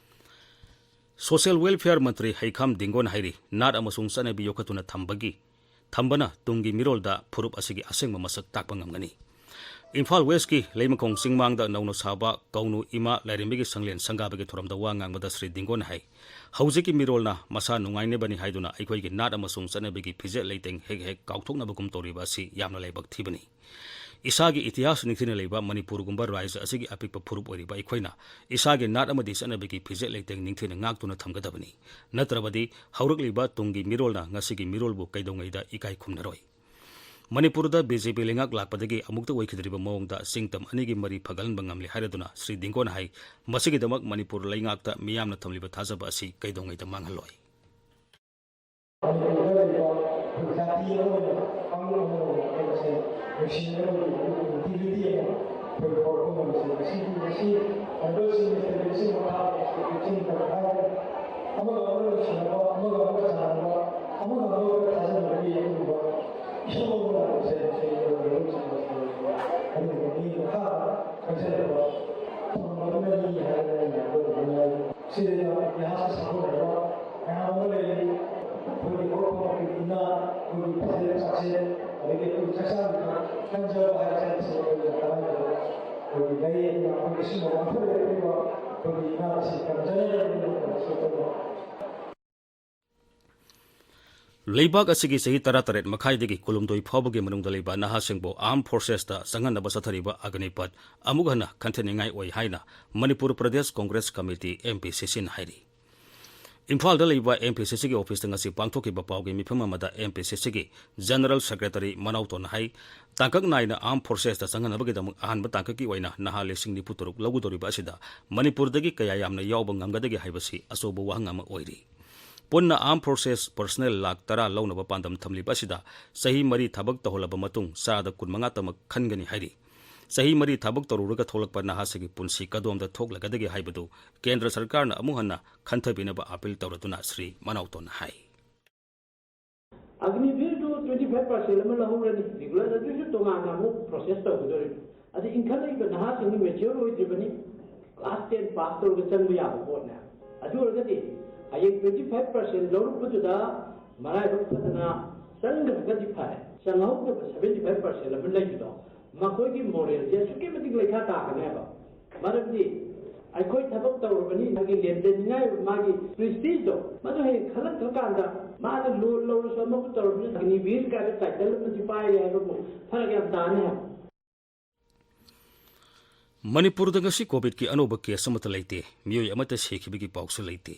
Social Welfare ꯃꯟꯇ꯭ꯔꯤ ꯍꯩꯈꯥꯝ ꯗꯤꯡꯒꯣꯅ ꯍꯥꯏꯔꯤ, ꯅꯥꯠ ꯑꯃꯁꯨꯡ ꯆꯠꯅꯕꯤ ꯌꯣꯛꯈꯠꯇꯨꯅ ꯊꯝꯕꯒꯤ, ꯊꯝꯕꯅ ꯇꯨꯡꯒꯤ ꯃꯤꯔꯣꯜꯗ ꯐꯨꯔꯨꯞ ꯑꯁꯤꯒꯤ ꯑꯁꯦꯡꯕ ꯃꯁꯛ ꯇꯥꯛꯄ ꯉꯝꯒꯅꯤ꯫ ꯏꯝꯐꯥꯜ ꯋꯦꯁꯀꯤ ꯂꯩꯃꯈꯣꯡ ꯆꯤꯡꯃꯥꯡꯗ ꯅꯧꯅ ꯁꯥꯕ ꯀꯧꯅꯨ ꯏꯃꯥ ꯂꯥꯏꯔꯦꯝꯕꯤꯒꯤ ꯁꯪꯂꯦꯟ ꯁꯪꯒꯥꯕꯒꯤ ꯊꯧꯔꯝꯗ ꯋꯥ ꯉꯥꯡꯕꯗ ꯁ꯭ꯔꯤ ꯗꯤꯡꯒꯣꯟꯅ ꯍꯥꯏ, ꯍꯧꯖꯤꯛꯀꯤ ꯃꯤꯔꯣꯜꯅ ꯃꯁꯥ ꯅꯨꯡꯉꯥꯏꯅꯕꯅꯤ ꯍꯥꯏꯗꯨꯅ ꯑꯩꯈꯣꯏꯒꯤ ꯅꯥꯠ ꯑꯃꯁꯨꯡ ꯆꯠꯅꯕꯤꯒꯤ ꯐꯤꯖꯦꯠ ꯂꯩꯇꯦꯡ ꯍꯦꯛ ꯍꯦꯛ ꯀꯥꯎꯊꯣꯛꯅꯕꯒꯨꯝ ꯇꯧꯔꯤꯕ ꯑꯁꯤ ꯌꯥꯝꯅ ꯂꯥꯏꯕꯛ ꯊꯤꯕꯅꯤ꯫ ꯏꯁꯥꯒꯤ ꯏꯇꯤꯍꯥꯁ ꯅꯤꯡꯊꯤꯅ ꯂꯩꯕ ꯃꯅꯤꯄꯨꯔꯒꯨꯝꯕ ꯔꯥꯏꯖ ꯑꯁꯤꯒꯤ ꯑꯄꯤꯛꯄ ꯐꯨꯔꯨꯞ ꯑꯣꯏꯔꯤꯕ ꯑꯩꯈꯣꯏꯅ ꯏꯁꯥꯒꯤ ꯅꯥꯠ ꯑꯃꯗꯤ ꯆꯠꯅꯕꯤꯒꯤ ꯐꯤꯖꯦꯠ ꯂꯩꯇꯦꯡ ꯅꯤꯡꯊꯤꯅ ꯉꯥꯛꯇꯨꯅ ꯊꯝꯒꯗꯕꯅꯤ꯫ ꯅꯠꯇ꯭ꯔꯕꯗꯤ ꯍꯧꯔꯛꯂꯤꯕ ꯇꯨꯡꯒꯤ ꯃꯤꯔꯣꯜꯅ ꯉꯁꯤꯒꯤ ꯃꯤꯔꯣꯜꯕꯨ ꯀꯩꯗꯧꯉꯩꯗ ꯏꯀꯥꯏ ꯈꯨꯝꯅꯔꯣꯏ꯫ ꯃꯅꯤꯄꯨꯔꯗ ꯕꯤ ꯖꯦ ꯄꯤ ꯂꯩꯉꯥꯛ ꯂꯥꯛꯄꯗꯒꯤ ꯑꯃꯨꯛꯇ ꯑꯣꯏꯈꯤꯗ꯭ꯔꯤꯕ ꯃꯑꯣꯡꯗ ꯆꯤꯡꯇꯝ ꯑꯅꯤꯒꯤ ꯃꯔꯤ ꯐꯒꯠꯍꯟꯕ ꯉꯝꯂꯦ ꯍꯥꯏꯔꯗꯨꯅ ꯁ꯭ꯔꯤ ꯗꯤꯡꯒꯣꯟꯅ ꯍꯥꯏ, ꯃꯁꯤꯒꯤꯗꯃꯛ ꯃꯅꯤꯄꯨꯔ ꯂꯩꯉꯥꯛꯇ ꯃꯤꯌꯥꯝꯅ ꯊꯝꯂꯤꯕ ꯊꯥꯖꯕ ꯑꯁꯤ ꯀꯩꯗꯧꯉꯩꯗ ꯃꯥꯡꯍꯜꯂꯣꯏ꯫ ꯃꯅꯤꯄꯨꯔꯗ ꯂꯩꯕ ꯑꯩꯈꯣꯏ ꯖꯥꯇꯤ ꯑꯃ ꯑꯣꯏꯅ, ꯀꯥꯡꯂꯨꯞ ꯑꯃ ꯑꯣꯏꯅ ꯑꯩꯈꯣꯏ ꯃꯁꯦꯟ ꯅꯨꯡꯁꯤꯅꯕ ꯂꯩꯕ, ꯑꯗꯨꯒꯨꯝꯕ ꯌꯨꯅꯤꯇꯤ ꯑꯃ ꯑꯩꯈꯣꯏ ꯄꯨꯔꯛꯄ ꯉꯝꯕꯁꯦ ꯉꯁꯤꯗꯤ, ꯉꯁꯤ ꯇ꯭ꯔꯥꯏꯕꯦꯜꯁꯤꯡꯒꯤ ꯐꯦꯗꯔꯦꯁꯟ ꯃꯈꯥꯗ ꯑꯩꯈꯣꯏ ꯆꯤꯡ ꯇꯝ ꯍꯥꯏꯔꯒ ꯑꯃꯒ ꯑꯃꯒ ꯅꯨꯡꯁꯤꯅꯕ, ꯑꯃꯒ ꯑꯃꯒ ꯆꯥꯟꯅꯕ, ꯑꯃꯒ ꯑꯃꯒ ꯊꯥꯖꯅꯕꯒꯤ ꯑꯗꯨꯒꯨꯝꯕ ꯏꯁꯣꯔ ꯑꯃ ꯂꯥꯛꯄꯁꯦ ꯉꯁꯤ ꯑꯩꯈꯣꯏ ꯃꯔꯨꯞꯁꯤꯡꯅ ꯑꯗꯨꯒꯨꯝꯕꯒꯤ ꯃꯈꯥꯗ ꯈꯪꯖꯅꯕ ꯊꯝꯕ ꯑꯃꯅꯤ ꯍꯥꯏꯗꯅ ꯑꯩꯅ ꯑꯗꯨꯝ ꯍꯥꯏꯅꯤꯡꯉꯤ꯫ ꯁꯤꯗ ꯏꯇꯤꯍꯥꯁꯀ ꯁꯥꯒꯣꯟꯅꯕ ꯃꯌꯥꯝ ꯑꯃ ꯂꯩꯔꯤ꯫ ꯑꯩꯈꯣꯏꯒꯤ ꯍꯧꯔꯛꯐꯝ, ꯑꯩꯈꯣꯏꯒꯤ ꯏꯅꯥꯠ, ꯑꯩꯈꯣꯏꯒꯤ ꯐꯤꯖꯦꯠ ꯆꯥꯛꯁꯦꯠ, ꯑꯗꯒꯤ ꯑꯩꯈꯣꯏꯒꯤ ꯆꯥꯛꯆꯥ ꯌꯨꯊꯛ ꯈꯟꯖꯕ ꯍꯥꯏꯕꯁꯤꯡꯁꯤ ꯑꯩꯈꯣꯏꯒꯤ ꯇꯉꯥꯏꯐꯗꯕ ꯑꯩꯈꯣꯏꯒꯤ ꯂꯩ꯫ ꯑꯗꯨꯅ ꯑꯩꯈꯣꯏꯒꯤ ꯁꯤꯒꯨꯝꯕ ꯋꯥꯐꯝ ꯂꯩꯔꯛꯂꯤꯕ ꯑꯩꯈꯣꯏꯒꯤ ꯏꯅꯥꯠ ꯑꯁꯤ ꯀꯟꯖꯅꯕꯒꯤꯗꯃꯛꯇꯁꯨ ꯑꯩꯈꯣꯏꯅ ꯂꯩꯕꯥꯛ ꯑꯁꯤꯒꯤ ꯆꯍꯤ ꯇꯔꯥꯇꯔꯦꯠ ꯃꯈꯥꯏꯗꯒꯤ ꯀꯨꯟꯍꯨꯝꯗꯣꯏ ꯐꯥꯎꯕꯒꯤ ꯃꯅꯨꯡꯗ ꯂꯩꯕ ꯅꯍꯥꯁꯤꯡꯕꯨ ꯑꯥꯔꯝ ꯐꯣꯔꯁꯦꯁꯇ ꯆꯪꯍꯟꯅꯕ ꯆꯠꯊꯔꯤꯕ ꯑꯒꯅꯤꯄꯠ ꯑꯃꯨꯛ ꯍꯟꯅ ꯈꯟꯊꯅꯤꯡꯉꯥꯏ ꯑꯣꯏ ꯍꯥꯏꯅ Manipur Pradesh Congress committee, M P ꯁꯤ ꯁꯤꯅ ꯍꯥꯏꯔꯤ꯫ ꯏꯝꯐꯥꯜꯗ ꯂꯩꯕ ꯑꯦꯝ ꯄꯤ ꯁꯤ ꯁꯤꯒꯤ ꯑꯣꯐꯤꯁꯇ ꯉꯁꯤ ꯄꯥꯡꯊꯣꯛꯈꯤꯕ ꯄꯥꯎꯒꯤ ꯃꯤꯐꯝ ꯑꯃꯗ ꯑꯦꯝ ꯄꯤ ꯁꯤ ꯁꯤꯒꯤ ꯖꯦꯅꯔꯦꯜ ꯁꯦꯀ꯭ꯔꯦꯇꯔꯤ ꯃꯅꯥꯎꯇꯣꯟꯅ ꯍꯥꯏ, ꯇꯥꯡꯀꯛ ꯅꯥꯏꯅ ꯑꯥꯔꯝ ꯐꯣꯔꯁꯦꯁꯇ ꯆꯪꯍꯟꯅꯕꯒꯤꯗꯃꯛ ꯑꯍꯥꯟꯕ ꯇꯥꯡꯀꯛꯀꯤ ꯑꯣꯏꯅ ꯅꯍꯥ ꯂꯤꯁꯤꯡ ꯅꯤꯐꯨ ꯇꯔꯨꯛ ꯂꯧꯒꯗꯧꯔꯤꯕ ꯑꯁꯤꯗ ꯃꯅꯤꯄꯨꯔꯗꯒꯤ ꯀꯌꯥ ꯌꯥꯝꯅ ꯌꯥꯎꯕ ꯉꯝꯒꯗꯒꯦ ꯍꯥꯏꯕꯁꯤ ꯑꯆꯧꯕ ꯋꯥꯍꯪ ꯑꯃ ꯑꯣꯏꯔꯤ꯫ ꯄꯨꯟꯅ ꯑꯥꯔꯝ ꯐꯣꯔꯁꯦꯁ ꯄꯔꯁꯅꯦꯜ ꯂꯥꯈ ꯇꯔꯥ ꯂꯧꯅꯕ ꯄꯥꯟꯗꯝ ꯊꯝꯂꯤꯕ ꯑꯁꯤꯗ ꯆꯍꯤ ꯃꯔꯤ ꯊꯕꯛ ꯇꯧꯍꯜꯂꯕ ꯃꯇꯨꯡ ꯆꯥꯗ ꯀꯨꯟꯃꯉꯥ ꯇꯃꯛ ꯈꯟꯒꯅꯤ ꯍꯥꯏꯔꯤ꯫ ꯆꯍꯤ ꯃꯔꯤ ꯊꯕꯛ ꯇꯧꯔꯨꯔꯒ ꯊꯣꯛꯂꯛꯄ ꯅꯍꯥꯁꯤꯒꯤ ꯄꯨꯟꯁꯤ ꯀꯗꯣꯝꯗ ꯊꯣꯛꯂꯒꯗꯒꯦ ꯍꯥꯏꯕꯗꯨ ꯀꯦꯟꯗ꯭ꯔ ꯁꯔꯀꯥꯔꯅ ꯑꯃꯨꯛ ꯍꯟꯅ ꯈꯟꯊꯕꯤꯅꯕ ꯑꯥꯄꯤꯜ ꯇꯧꯔꯗꯨꯅ ꯁ꯭ꯔꯤ ꯃꯅꯥꯎꯇꯣꯟꯅ ꯍꯥꯏ꯫ ꯑꯒꯅꯤꯚꯤꯔꯗꯨ twenty five percent ꯑꯃ ꯂꯧꯍꯧꯔꯅꯤ, ꯔꯤꯒꯨꯂꯔ, ꯑꯗꯨꯁꯨ ꯇꯣꯉꯥꯟꯅ ꯑꯃꯨꯛ ꯄ꯭ꯔꯣꯁꯦꯁ ꯇꯧꯒꯗꯧꯔꯤꯕꯅꯤ꯫ ꯑꯗ ꯏꯟꯈꯠꯂꯛꯏꯕ ꯅꯍꯥꯁꯤꯡꯗꯤ ꯃꯦꯆ꯭ꯌꯣꯔ ꯑꯣꯏꯗ꯭ꯔꯤꯕꯅꯤ, ꯀ꯭ꯂꯥꯁ ꯇꯦꯟ ꯄꯥꯁ ꯇꯧꯔꯒ ꯆꯪꯕ ꯌꯥꯕ ꯄꯣꯠꯅꯦ꯫ ꯑꯗꯨ ꯑꯣꯏꯔꯒꯗꯤ ꯍꯌꯦꯡ twenty five percent ꯂꯧꯔꯛꯄꯗꯨꯗ ꯃꯔꯥꯏꯕꯛ ꯐꯗꯅ ꯆꯪꯈ꯭ꯔꯒꯗꯤ ꯐꯔꯦ, ꯆꯪꯍꯧꯗꯕ seventy five percent ꯑꯃ ꯂꯩꯕꯗꯣ, ꯃꯈꯣꯏꯒꯤ ꯃꯣꯔꯦꯜꯁꯦ ꯑꯁꯨꯛꯀꯤ ꯃꯇꯤꯛ ꯂꯩꯈꯥ ꯇꯥꯒꯅꯦꯕ꯫ ꯃꯔꯝꯗꯤ ꯑꯩꯈꯣꯏ ꯊꯕꯛ ꯇꯧꯔꯕꯅꯤ, ꯃꯥꯒꯤ ꯂꯦꯟꯖꯅꯤꯡꯉꯥꯏ, ꯃꯥꯒꯤ ꯄ꯭ꯔꯤꯁꯇꯤꯖꯇꯣ, ꯃꯗꯨ ꯍꯌꯦꯡ ꯈꯜꯂꯛꯇ꯭ꯔꯀꯥꯟꯗ ꯃꯥꯅ ꯂꯣꯟ ꯂꯧꯔꯁꯨ ꯑꯃꯕꯨ ꯇꯧꯔꯕꯅꯤ, ꯑꯒꯅꯤꯕꯤꯔ ꯀꯥꯏꯅ ꯇꯥꯏꯇꯜ ꯑꯃꯗꯤ ꯄꯥꯏꯔꯦ ꯍꯥꯏꯕꯕꯨ ꯐꯔꯛ ꯌꯥꯝ ꯇꯥꯅꯤ ꯍꯥꯏꯕ꯫ ꯃꯅꯤꯄꯨꯔꯗ ꯉꯁꯤ ꯀꯣꯚꯤꯗꯀꯤ ꯑꯅꯧꯕ ꯀꯦꯁ ꯑꯃꯠꯇ ꯂꯩꯇꯦ꯫ ꯃꯤꯑꯣꯏ ꯑꯃꯠꯇ ꯁꯤꯈꯤꯕꯒꯤ ꯄꯥꯎꯁꯨ ꯂꯩꯇꯦ꯫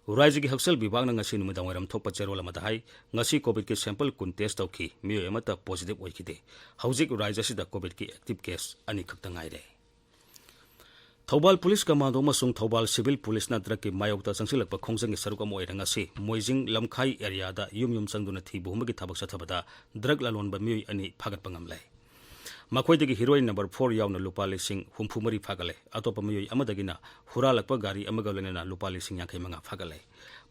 ꯔꯥꯏꯖ꯭ꯌꯒꯤ ꯍꯛꯁꯦꯜ ꯕꯤꯚꯥꯒꯅ ꯉꯁꯤ ꯅꯨꯃꯤꯗꯥꯡꯋꯥꯏꯔꯝ ꯊꯣꯛꯄ ꯆꯦꯔꯣꯜ ꯑꯃꯗ ꯍꯥꯏ, ꯉꯁꯤ ꯀꯣꯚꯤꯗꯀꯤ ꯁꯦꯝꯄꯜ ꯀꯨꯟ ꯇꯦꯁ ꯇꯧꯈꯤ, ꯃꯤꯑꯣꯏ ꯑꯃꯠꯇ ꯄꯣꯖꯤꯇꯤꯚ ꯑꯣꯏꯈꯤꯗꯦ꯫ ꯍꯧꯖꯤꯛ ꯔꯥꯏꯖ꯭ꯌ ꯑꯁꯤꯗ ꯀꯣꯚꯤꯗꯀꯤ ꯑꯦꯛꯇꯤꯚ ꯀꯦꯁ ꯑꯅꯤꯈꯛꯇ ꯉꯥꯏꯔꯦ꯫ ꯊꯧꯕꯥꯜ ꯄꯨꯂꯤꯁ ꯀꯃꯥꯟꯗꯣ ꯑꯃꯁꯨꯡ ꯊꯧꯕꯥꯜ ꯁꯤꯚꯤꯜ ꯄꯨꯂꯤꯁꯅ ꯗ꯭ꯔꯒꯀꯤ ꯃꯥꯌꯣꯛꯇ ꯆꯪꯁꯤꯜꯂꯛꯄ ꯈꯣꯡꯖꯪꯒꯤ ꯁꯔꯨꯛ ꯑꯃ ꯑꯣꯏꯅ ꯉꯁꯤ ꯃꯣꯏꯖꯤꯡ ꯂꯝꯈꯥꯏ ꯑꯦꯔꯤꯌꯥꯗ ꯌꯨꯝ ꯌꯨꯝ ꯆꯪꯗꯨꯅ ꯊꯤꯕ ꯍꯨꯝꯕꯒꯤ ꯊꯕꯛ ꯆꯠꯊꯕꯗ ꯗ꯭ꯔꯒ ꯂꯂꯣꯟꯕ ꯃꯤꯑꯣꯏ ꯑꯅꯤ ꯐꯥꯒꯠꯄ ꯉꯝꯂꯦ꯫ ꯃꯈꯣꯏꯗꯒꯤ ꯍꯤꯔꯣꯏꯟ ꯅꯝꯕꯔ ꯐꯣꯔ ꯌꯥꯎꯅ ꯂꯨꯄꯥ ꯂꯤꯁꯤꯡ ꯍꯨꯝꯐꯨ ꯃꯔꯤ ꯐꯥꯒꯠꯂꯦ꯫ ꯑꯇꯣꯞꯄ ꯃꯤꯑꯣꯏ ꯑꯃꯗꯒꯤꯅ ꯍꯨꯔꯥꯜꯂꯛꯄ ꯒꯥꯔꯤ ꯑꯃꯒ ꯂꯣꯏꯅꯅ ꯂꯨꯄꯥ ꯂꯤꯁꯤꯡ ꯌꯥꯡꯈꯩ ꯃꯉꯥ ꯐꯥꯒꯠꯂꯦ꯫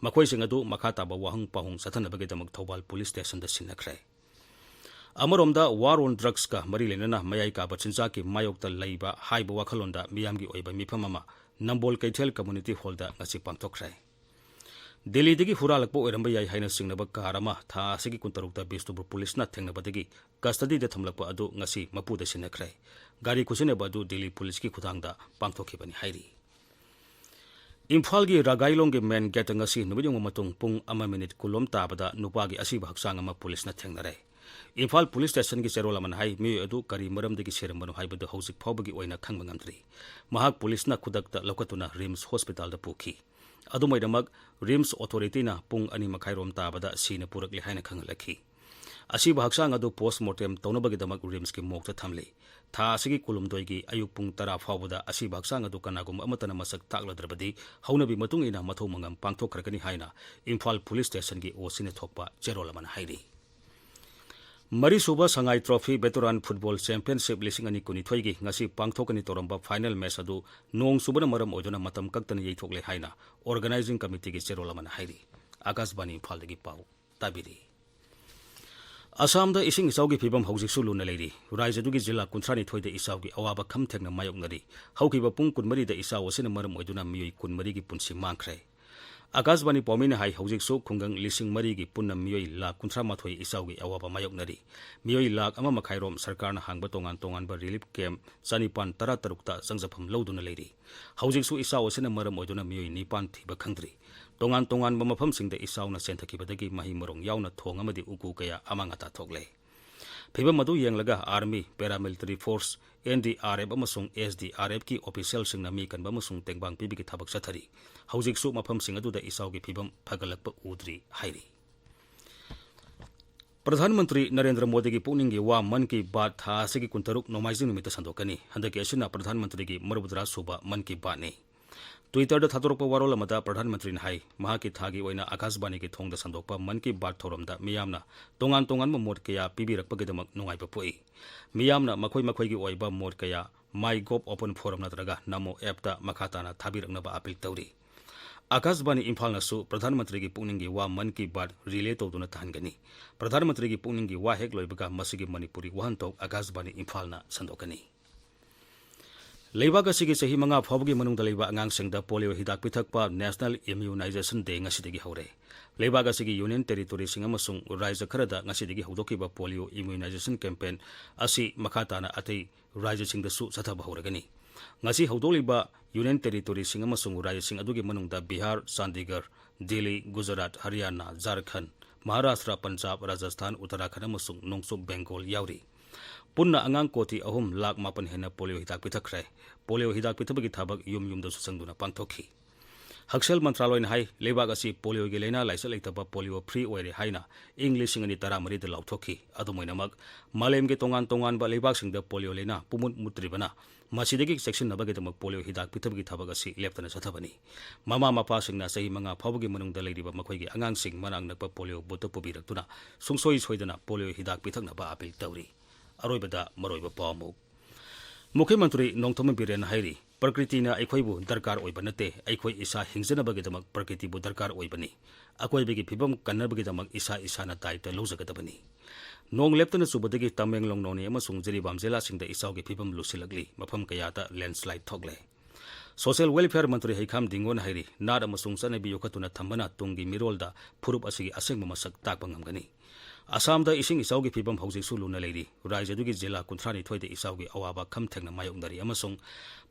ꯃꯈꯣꯏꯁꯤꯡ ꯑꯗꯨ ꯃꯈꯥ ꯇꯥꯕ ꯋꯥꯍꯪ ꯄꯥꯎꯍꯪ ꯆꯠꯊꯅꯕꯒꯤꯗꯃꯛ ꯊꯧꯕꯥꯜ ꯄꯨꯂꯤꯁ ꯁ꯭ꯇꯦꯁꯟꯗ ꯁꯤꯟꯅꯈ꯭ꯔꯦ꯫ ꯑꯃꯔꯣꯝꯗ, ꯋꯥꯔ ꯑꯣꯟ ꯗ꯭ꯔꯒꯁꯀ ꯃꯔꯤ ꯂꯩꯅꯅ ꯃꯌꯥꯏ ꯀꯥꯕ ꯆꯤꯟꯖꯥꯛꯀꯤ ꯃꯥꯌꯣꯛꯇ ꯂꯩꯕ ꯍꯥꯏꯕ ꯋꯥꯈꯜꯂꯣꯟꯗ ꯃꯤꯌꯥꯝꯒꯤ ꯑꯣꯏꯕ ꯃꯤꯐꯝ ꯑꯃ ꯅꯝꯕꯣꯜ ꯀꯩꯊꯦꯜ ꯀꯝꯃ꯭ꯌꯨꯅꯤꯇꯤ ꯍꯣꯜꯗ ꯉꯁꯤ ꯄꯥꯡꯊꯣꯛꯈ꯭ꯔꯦ꯫ ꯗꯤꯜꯂꯤꯗꯒꯤ ꯍꯨꯔꯥꯜꯂꯛꯄ ꯑꯣꯏꯔꯝꯕ ꯌꯥꯏ ꯍꯥꯏꯅ ꯆꯤꯡꯅꯕ ꯀꯥꯔ ꯑꯃ ꯊꯥ ꯑꯁꯤꯒꯤ ꯀꯨꯟꯇꯔꯨꯛꯇ ꯕꯤꯁꯅꯨꯄꯨꯔ ꯄꯨꯂꯤꯁꯅ ꯊꯦꯡꯅꯕꯗꯒꯤ ꯀꯁꯇꯗꯤꯗ ꯊꯝꯂꯛꯄ ꯑꯗꯨ ꯉꯁꯤ ꯃꯄꯨꯗ ꯁꯤꯟꯅꯈ꯭ꯔꯦ꯫ ꯒꯥꯔꯤ ꯈꯨꯠꯁꯤꯟꯅꯕ ꯑꯗꯨ ꯗꯤꯜꯂꯤ ꯄꯨꯂꯤꯁꯀꯤ ꯈꯨꯊꯥꯡꯗ ꯄꯥꯡꯊꯣꯛꯈꯤꯕꯅꯤ ꯍꯥꯏꯔꯤ꯫ ꯏꯝꯐꯥꯜꯒꯤ ꯔꯥꯒꯥꯏꯂꯣꯡꯒꯤ ꯃꯦꯟ ꯒꯦꯠꯇ ꯉꯁꯤ ꯅꯨꯃꯤꯠ ꯌꯨꯡꯕ ꯃꯇꯨꯡ ꯄꯨꯡ ꯑꯃ ꯃꯤꯅꯤꯠ ꯀꯨꯟꯂꯣꯝ ꯇꯥꯕꯗ ꯅꯨꯄꯥꯒꯤ ꯑꯁꯤꯕ ꯍꯛꯆꯥꯡ ꯑꯃ ꯄꯨꯂꯤꯁꯅ ꯊꯦꯡꯅꯔꯦ꯫ ꯏꯝꯐꯥꯜ ꯄꯨꯂꯤꯁ ꯁ꯭ꯇꯦꯁꯟꯒꯤ ꯆꯦꯔꯣꯜ ꯑꯃꯅ ꯍꯥꯏ, ꯃꯤꯑꯣꯏ ꯑꯗꯨ ꯀꯔꯤ ꯃꯔꯝꯗꯒꯤ ꯁꯤꯔꯝꯕꯅꯣ ꯍꯥꯏꯕꯗꯨ ꯍꯧꯖꯤꯛ ꯐꯥꯎꯕꯒꯤ ꯑꯣꯏꯅ ꯈꯪꯕ ꯉꯝꯗ꯭ꯔꯤ꯫ ꯃꯍꯥꯛ ꯄꯨꯂꯤꯁꯅ ꯈꯨꯗꯛꯇ ꯂꯧꯈꯠꯇꯨꯅ ꯔꯤꯝꯁ ꯍꯣꯁꯄꯤꯇꯥꯜꯗ ꯄꯨꯈꯤ꯫ ꯑꯗꯨꯃꯥꯏꯅꯃꯛ, ꯔꯤꯝꯁ ꯑꯣꯊꯣꯔꯤꯇꯤꯅ ꯄꯨꯡ ꯑꯅꯤ ꯃꯈꯥꯏꯔꯣꯝ ꯇꯥꯕꯗ ꯁꯤꯅ ꯄꯨꯔꯛꯂꯦ ꯍꯥꯏꯅ ꯈꯪꯍꯜꯂꯛꯈꯤ꯫ ꯑꯁꯤꯕ ꯍꯛꯆꯥꯡ ꯑꯗꯨ ꯄꯣꯁꯃꯣꯔꯇꯦꯝ ꯇꯧꯅꯕꯒꯤꯗꯃꯛ ꯔꯤꯝꯁꯀꯤ ꯃꯣꯔꯒꯇ ꯊꯝꯂꯤ꯫ ꯊꯥ ꯑꯁꯤꯒꯤ ꯀꯨꯟꯍꯨꯝꯗꯣꯏꯒꯤ ꯑꯌꯨꯛ ꯄꯨꯡ ꯇꯔꯥ ꯐꯥꯎꯕꯗ ꯑꯁꯤꯕ ꯍꯛꯆꯥꯡ ꯑꯗꯨ ꯀꯅꯥꯒꯨꯝꯕ ꯑꯃꯠꯇꯅ ꯃꯁꯛ ꯇꯥꯛꯂꯗ꯭ꯔꯕꯗꯤ ꯍꯧꯅꯕꯤ ꯃꯇꯨꯡ ꯏꯟꯅ ꯃꯊꯧ ꯃꯉꯝ ꯄꯥꯡꯊꯣꯛꯈ꯭ꯔꯒꯅꯤ ꯍꯥꯏꯅ ꯏꯝꯐꯥꯜ ꯄꯨꯂꯤꯁ ꯁ꯭ꯇꯦꯁꯟꯒꯤ ꯑꯣ ꯁꯤꯅ ꯊꯣꯛꯄ ꯆꯦꯔꯣꯜ ꯑꯃꯅ ꯍꯥꯏꯔꯤ꯫ ꯃꯔꯤꯁꯨꯕ ꯁꯉꯥꯏ ꯇ꯭ꯔꯣꯐꯤ ꯚꯦꯇꯔꯥꯟ ꯐꯨꯠꯕꯣꯜ ꯆꯦꯝꯄꯤꯌꯟꯁꯤꯞ ꯂꯤꯁꯤꯡ ꯑꯅꯤ ꯀꯨꯟꯅꯤꯊꯣꯏꯒꯤ ꯉꯁꯤ ꯄꯥꯡꯊꯣꯛꯀꯅꯤ ꯇꯧꯔꯝꯕ ꯐꯥꯏꯅꯦꯜ ꯃꯦꯆ ꯑꯗꯨ ꯅꯣꯡ ꯆꯨꯕꯅ ꯃꯔꯝ ꯑꯣꯏꯗꯨꯅ ꯃꯇꯝ ꯀꯛꯇꯅ ꯌꯩꯊꯣꯛꯂꯦ ꯍꯥꯏꯅ ꯑꯣꯔꯒꯅꯥꯏꯖꯤꯡ ꯀꯃꯤꯇꯤꯒꯤ ꯆꯦꯔꯣꯜ ꯑꯃꯅ ꯍꯥꯏꯔꯤ꯫ ꯑꯀꯥꯁꯕꯥꯅꯤ ꯏꯝꯐꯥꯜꯗꯒꯤ ꯄꯥꯎ ꯇꯥꯕꯤꯔꯤ꯫ ꯑꯁꯥꯝꯗ ꯏꯁꯤꯡ ꯏꯆꯥꯎꯒꯤ ꯐꯤꯕꯝ ꯍꯧꯖꯤꯛꯁꯨ ꯂꯨꯅ ꯂꯩꯔꯤ꯫ ꯔꯥꯏꯖ꯭ꯌꯗꯨꯒꯤ ꯖꯤꯂꯥ ꯀꯨꯟꯊ꯭ꯔꯥꯅꯤꯊꯣꯏꯗ ꯏꯆꯥꯎꯒꯤ ꯑꯋꯥꯕ ꯈꯝ ꯊꯦꯡꯅ ꯃꯥꯌꯣꯛꯅꯔꯤ꯫ ꯍꯧꯈꯤꯕ ꯄꯨꯡ ꯀꯨꯟꯃꯔꯤꯗ ꯏꯆꯥꯎ ꯑꯁꯤꯅ ꯃꯔꯝ ꯑꯣꯏꯗꯨꯅ ꯃꯤꯑꯣꯏ ꯀꯨꯟꯃꯔꯤꯒꯤ ꯄꯨꯟꯁꯤ ꯃꯥꯡꯈ꯭ꯔꯦ꯫ ꯑꯀꯥꯁꯕꯥꯅꯤ ꯄꯥꯎꯃꯤꯅ ꯍꯥꯏ, ꯍꯧꯖꯤꯛꯁꯨ ꯈꯨꯡꯒꯪ ꯂꯤꯁꯤꯡ ꯃꯔꯤꯒꯤ ꯄꯨꯟꯅ ꯃꯤꯑꯣꯏ ꯂꯥꯈ ꯀꯨꯟꯊ꯭ꯔꯥ ꯃꯥꯊꯣꯏ ꯏꯆꯥꯎꯒꯤ ꯑꯋꯥꯕ ꯃꯥꯌꯣꯛꯅꯔꯤ꯫ ꯃꯤꯑꯣꯏ ꯂꯥꯈ ꯑꯃ ꯃꯈꯥꯏꯔꯣꯝ ꯁꯔꯀꯥꯔꯅ ꯍꯥꯡꯕ ꯇꯣꯉꯥꯟ ꯇꯣꯉꯥꯟꯕ relief camp ꯆꯅꯤꯄꯥꯟ ꯇꯔꯥ ꯇꯔꯨꯛꯇ ꯆꯪꯖꯐꯝ ꯂꯧꯗꯨꯅ ꯂꯩꯔꯤ꯫ ꯍꯧꯖꯤꯛꯁꯨ ꯏꯆꯥꯎ ꯑꯁꯤꯅ ꯃꯔꯝ ꯑꯣꯏꯗꯨꯅ ꯃꯤꯑꯣꯏ ꯅꯤꯄꯥꯟ ꯊꯤꯕ ꯈꯪꯗ꯭ꯔꯤ꯫ ꯇꯣꯉꯥꯟ ꯇꯣꯉꯥꯟꯕ ꯃꯐꯝꯁꯤꯡꯗ ꯏꯆꯥꯎꯅ ꯆꯦꯟꯊꯈꯤꯕꯗꯒꯤ ꯃꯍꯩ ꯃꯔꯣꯡ ꯌꯥꯎꯅ ꯊꯣꯡ ꯑꯃꯗꯤ ꯎꯀꯨ ꯀꯌꯥ ꯑꯃꯥꯡ ꯑꯇꯥ ꯊꯣꯛꯂꯦ꯫ ꯐꯤꯚꯝ ꯑꯗꯨ ꯌꯦꯡꯂꯒ Army, Paramilitary Force, N D R F ꯑꯃꯁꯨꯡ S D R Fꯀꯤ officialꯁꯤꯡꯅ ꯃꯤ ꯀꯟꯕ ꯑꯃꯁꯨꯡ ꯇꯦꯡꯕꯥꯡ ꯄꯤꯕꯒꯤ ꯊꯕꯛ ꯆꯠꯊꯔꯤ꯫ ꯍꯧꯖꯤꯛꯁꯨ ꯃꯐꯝꯁꯤꯡ ꯑꯗꯨꯗ ꯏꯆꯥꯎꯒꯤ ꯐꯤꯚꯝ ꯐꯒꯠꯂꯛꯄ ꯎꯗ꯭ꯔꯤ ꯍꯥꯏꯔꯤ꯫ ꯄ꯭ꯔꯙꯥꯟ ꯃꯟꯇ꯭ꯔꯤ ꯅꯔꯦꯟꯗ꯭ꯔ ꯃꯣꯗꯤꯒꯤ ꯄꯨꯛꯅꯤꯡꯒꯤ ꯋꯥ ꯃꯟ ꯀꯤ ꯕꯥꯠ ꯊꯥ ꯑꯁꯤꯒꯤ ꯀꯨꯟꯇꯔꯨꯛ ꯅꯣꯡꯃꯥꯏꯖꯤꯡ ꯅꯨꯃꯤꯠꯇ ꯁꯟꯗꯣꯛꯀꯅꯤ꯫ ꯍꯟꯗꯛꯀꯤ ꯑꯁꯤꯅ ꯄ꯭ꯔꯙꯥꯟ ꯃꯟꯇ꯭ꯔꯤꯒꯤ ꯃꯔꯤꯐꯨꯇꯔꯥ ꯁꯨꯕ ꯃꯟ ꯀꯤ ꯕꯥꯠꯅꯤ꯫ Twitterꯗ ꯊꯥꯗꯣꯔꯛꯄ ꯋꯥꯔꯣꯜ ꯑꯃꯗ ꯄ꯭ꯔꯙꯥꯟ ꯃꯟꯇ꯭ꯔꯤꯅ ꯍꯥꯏ, ꯃꯍꯥꯛꯀꯤ ꯊꯥꯒꯤ ꯑꯣꯏꯅ ꯑꯀꯥꯁꯕꯥꯅꯤꯒꯤ ꯊꯣꯡꯗ ꯁꯟꯗꯣꯛꯄ ꯃꯟ ꯀꯤ ꯕꯥꯠ ꯊꯧꯔꯝꯗ ꯃꯤꯌꯥꯝꯅ ꯇꯣꯉꯥꯟ ꯇꯣꯉꯥꯟꯕ ꯃꯣꯠ ꯀꯌꯥ ꯄꯤꯕꯤꯔꯛꯄꯒꯤꯗꯃꯛ ꯅꯨꯡꯉꯥꯏꯕ ꯄꯣꯛꯏ꯫ ꯃꯤꯌꯥꯝꯅ ꯃꯈꯣꯏ ꯃꯈꯣꯏꯒꯤ ꯑꯣꯏꯕ ꯃꯣꯠ ꯀꯌꯥ MyGov open forum ꯅꯠꯇ꯭ꯔꯒ NamoAppꯇ ꯃꯈꯥ ꯇꯥꯅ ꯊꯥꯕꯤꯔꯛꯅꯕ appeal ꯇꯧꯔꯤ꯫ ꯑꯀꯥꯁꯕꯥꯅꯤ ꯏꯝꯐꯥꯜꯅꯁꯨ ꯄ꯭ꯔꯙꯥꯟ ꯃꯟꯇ꯭ꯔꯤꯒꯤ ꯄꯨꯛꯅꯤꯡꯒꯤ ꯋꯥ ꯃꯟ ꯀꯤ ꯕꯥꯠ relay ꯇꯧꯗꯨꯅ ꯇꯥꯍꯟꯒꯅꯤ꯫ ꯄ꯭ꯔꯙꯥꯟ ꯃꯟꯇ꯭ꯔꯤꯒꯤ ꯄꯨꯛꯅꯤꯡꯒꯤ ꯋꯥ ꯍꯦꯛ ꯂꯣꯏꯕꯒ ꯃꯁꯤꯒꯤ ꯃꯅꯤꯄꯨꯔꯤ ꯋꯥꯍꯟꯊꯣꯛ ꯑꯀꯥꯁꯕꯥꯅꯤ ꯏꯝꯐꯥꯜꯅ ꯁꯟꯗꯣꯛꯀꯅꯤ꯫ ꯂꯩꯕꯥꯛ ꯑꯁꯤꯒꯤ ꯆꯍꯤ ꯃꯉꯥ ꯐꯥꯎꯕꯒꯤ ꯃꯅꯨꯡꯗ ꯂꯩꯕ ꯑꯉꯥꯡꯁꯤꯡꯗ polio ꯍꯤꯗꯥꯛ ꯄꯤꯊꯛꯄ National Immunization Day ꯉꯁꯤꯗꯒꯤ ꯍꯧꯔꯦ꯫ ꯂꯩꯕꯥꯛ ꯑꯁꯤꯒꯤ union territoryꯁꯤꯡ ꯑꯃꯁꯨꯡ ꯔꯥꯖ꯭ꯌ ꯈꯔꯗ ꯉꯁꯤꯗꯒꯤ ꯍꯧꯗꯣꯛꯈꯤꯕ polio immunization campaign ꯑꯁꯤ ꯃꯈꯥ ꯇꯥꯅ ꯑꯇꯩ ꯔꯥꯖ꯭ꯌꯁꯤꯡꯗꯁꯨ ꯆꯠꯊꯕ ꯍꯧꯔꯒꯅꯤ꯫ ꯉꯁꯤ ꯍꯧꯗꯣꯛꯂꯤꯕ union territoryꯁꯤꯡ ꯑꯃꯁꯨꯡ ꯔꯥꯖ꯭ꯌꯁꯤꯡ ꯑꯗꯨꯒꯤ ꯃꯅꯨꯡꯗ ꯕꯤꯍꯥꯔ, ꯆꯥꯟꯗꯤꯒꯔ, ꯗꯤꯜꯂꯤ, ꯒꯨꯖꯔꯥꯠ, ꯍꯔꯤꯌꯥꯅꯥ, ꯖꯥꯔꯈꯟꯗ, ꯃꯍꯥꯔꯥꯁꯇ꯭ꯔ, ꯄꯟꯖꯥꯕ, ꯔꯥꯖꯁꯊꯥꯟ, ꯎꯠꯇꯔꯥꯈꯟꯗ ꯑꯃꯁꯨꯡ ꯅꯣꯡꯆꯨꯞ ꯕꯦꯡꯒꯣꯜ ꯌꯥꯎꯔꯤ꯫ ꯄꯨꯟꯅ ꯑꯉꯥꯡ ꯀꯣꯇꯤ ꯑꯍꯨꯝ ꯂꯥꯈ ꯃꯥꯄꯟ ꯍꯦꯟꯅ polio ꯍꯤꯗꯥꯛ ꯄꯤꯊꯛꯈ꯭ꯔꯦ꯫ Polio ꯍꯤꯗꯥꯛ ꯄꯤꯊꯕꯒꯤ ꯊꯕꯛ ꯌꯨꯝ ꯌꯨꯝꯗꯁꯨ ꯆꯪꯗꯨꯅ ꯄꯥꯡꯊꯣꯛꯈꯤ꯫ ꯍꯛꯁꯦꯜ ꯃꯟꯇ꯭ꯔꯥꯂꯣꯏꯅ ꯍꯥꯏ, ꯂꯩꯕꯥꯛ ꯑꯁꯤ polioꯒꯤ ꯂꯥꯏꯅꯥ ꯂꯥꯏꯆꯠ ꯂꯩꯇꯕ polio free ꯑꯣꯏꯔꯦ ꯍꯥꯏꯅ ꯏꯪ ꯂꯤꯁꯤꯡ ꯑꯅꯤ ꯇꯔꯥꯃꯔꯤꯗ ꯂꯥꯎꯊꯣꯛꯈꯤ꯫ ꯑꯗꯨꯝ ꯑꯣꯏꯅꯃꯛ, ꯃꯥꯂꯦꯝꯒꯤ ꯇꯣꯉꯥꯟ ꯇꯣꯉꯥꯟꯕ ꯂꯩꯕꯥꯛꯁꯤꯡꯗ polio ꯂꯥꯏꯅꯥ ꯄꯨꯝꯃꯨꯠ ꯃꯨꯠꯇ꯭ꯔꯤꯕꯅ, ꯃꯁꯤꯗꯒꯤ ꯆꯦꯛꯁꯤꯟꯅꯕꯒꯤꯗꯃꯛ polio ꯍꯤꯗꯥꯛ ꯄꯤꯊꯕꯒꯤ ꯊꯕꯛ ꯑꯁꯤ ꯂꯦꯞꯇꯅ ꯆꯠꯊꯕꯅꯤ꯫ ꯃꯃꯥ ꯃꯄꯥꯁꯤꯡꯅ ꯆꯍꯤ ꯃꯉꯥ ꯐꯥꯎꯕꯒꯤ ꯃꯅꯨꯡꯗ ꯂꯩꯔꯤꯕ ꯃꯈꯣꯏꯒꯤ ꯑꯉꯥꯡꯁꯤꯡ ꯃꯅꯥꯛ ꯅꯛꯄ polio boothꯇ ꯄꯨꯕꯤꯔꯛꯇꯨꯅ ꯁꯨꯡꯁꯣꯏ ꯁꯣꯏꯗꯅ polio ꯍꯤꯗꯥꯛ ꯄꯤꯊꯛꯅꯕ appeal ꯇꯧꯔꯤ꯫ ꯑꯔꯣꯏꯕꯗ ꯃꯔꯨꯑꯣꯏꯕ ꯄꯥꯎ ꯑꯃꯨꯛ꯫ ꯃꯨꯈ꯭ꯌ ꯃꯟꯇ꯭ꯔꯤ ꯅꯣꯡꯊꯣꯝꯕꯝ ꯕꯤꯔꯦꯟꯅ ꯍꯥꯏꯔꯤ, ꯄ꯭ꯔꯀ꯭ꯔꯤꯇꯤꯅ ꯑꯩꯈꯣꯏꯕꯨ ꯗꯔꯀꯥꯔ ꯑꯣꯏꯕ ꯅꯠꯇꯦ, ꯑꯩꯈꯣꯏ ꯏꯁꯥ ꯍꯤꯡꯖꯅꯕꯒꯤꯗꯃꯛ ꯄ꯭ꯔꯀ꯭ꯔꯤꯇꯤꯕꯨ ꯗꯔꯀꯥꯔ ꯑꯣꯏꯕꯅꯤ꯫ ꯑꯀꯣꯏꯕꯒꯤ ꯐꯤꯕꯝ ꯀꯟꯅꯕꯒꯤꯗꯃꯛ ꯏꯁꯥ ꯏꯁꯥꯅ ꯗꯥꯌꯤꯠꯇ ꯂꯧꯖꯒꯗꯕꯅꯤ꯫ ꯅꯣꯡ ꯂꯦꯞꯇꯅ ꯆꯨꯕꯗꯒꯤ ꯇꯃꯦꯡꯂꯣꯡ, ꯅꯣꯅꯦ ꯑꯃꯁꯨꯡ ꯖꯤꯔꯤꯕꯥꯝ ꯖꯤꯂꯥꯁꯤꯡꯗ ꯏꯆꯥꯎꯒꯤ ꯐꯤꯕꯝ ꯂꯨꯁꯤꯜꯂꯛꯂꯤ, ꯃꯐꯝ ꯀꯌꯥꯗ landslide ꯊꯣꯛꯂꯦ꯫ ꯁꯣꯁꯤꯌꯦꯜ ꯋꯦꯜꯐꯤꯌꯔ ꯃꯟꯇ꯭ꯔꯤ ꯍꯩꯈꯥꯝ ꯗꯤꯡꯒꯣꯟ ꯍꯥꯏꯔꯤ, ꯅꯥꯠ ꯑꯃꯁꯨꯡ ꯆꯠꯅꯕꯤ ꯌꯣꯛꯈꯠꯇꯨꯅ ꯊꯝꯕꯅ ꯇꯨꯡꯒꯤ ꯃꯤꯔꯣꯜꯗ ꯐꯨꯔꯨꯞ ꯑꯁꯤꯒꯤ ꯑꯁꯦꯡꯕ ꯃꯁꯛ ꯇꯥꯛꯄ ꯉꯝꯒꯅꯤ꯫ ꯑꯁꯥꯝꯗ ꯏꯁꯤꯡ ꯏꯆꯥꯎꯒꯤ ꯐꯤꯕꯝ ꯍꯧꯖꯤꯛꯁꯨ ꯂꯨꯅ ꯂꯩꯔꯤ꯫ ꯔꯥꯖ꯭ꯌꯗꯨꯒꯤ ꯖꯤꯂꯥ ꯀꯨꯟꯊ꯭ꯔꯥ ꯅꯤꯊꯣꯏꯗ ꯏꯆꯥꯎꯒꯤ ꯑꯋꯥꯕ ꯈꯝ ꯊꯦꯡꯅ ꯃꯥꯌꯣꯛꯅꯔꯤ ꯑꯃꯁꯨꯡ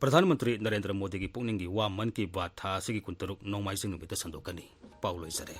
ꯄ꯭ꯔꯙꯥꯟ ꯃꯟꯇ꯭ꯔꯤ ꯅꯔꯦꯟꯗ꯭ꯔ ꯃꯣꯗꯤꯒꯤ ꯄꯨꯛꯅꯤꯡꯒꯤ ꯋꯥ ꯃꯟ ꯀꯤ ꯕꯥꯠ ꯊꯥ ꯑꯁꯤꯒꯤ ꯀꯨꯟꯇꯔꯨꯛ ꯅꯣꯡꯃꯥꯏꯖꯤꯡ ꯅꯨꯃꯤꯠꯇ ꯁꯟꯗꯣꯛꯀꯅꯤ꯫ ꯄꯥꯎ ꯂꯣꯏꯖꯔꯦ꯫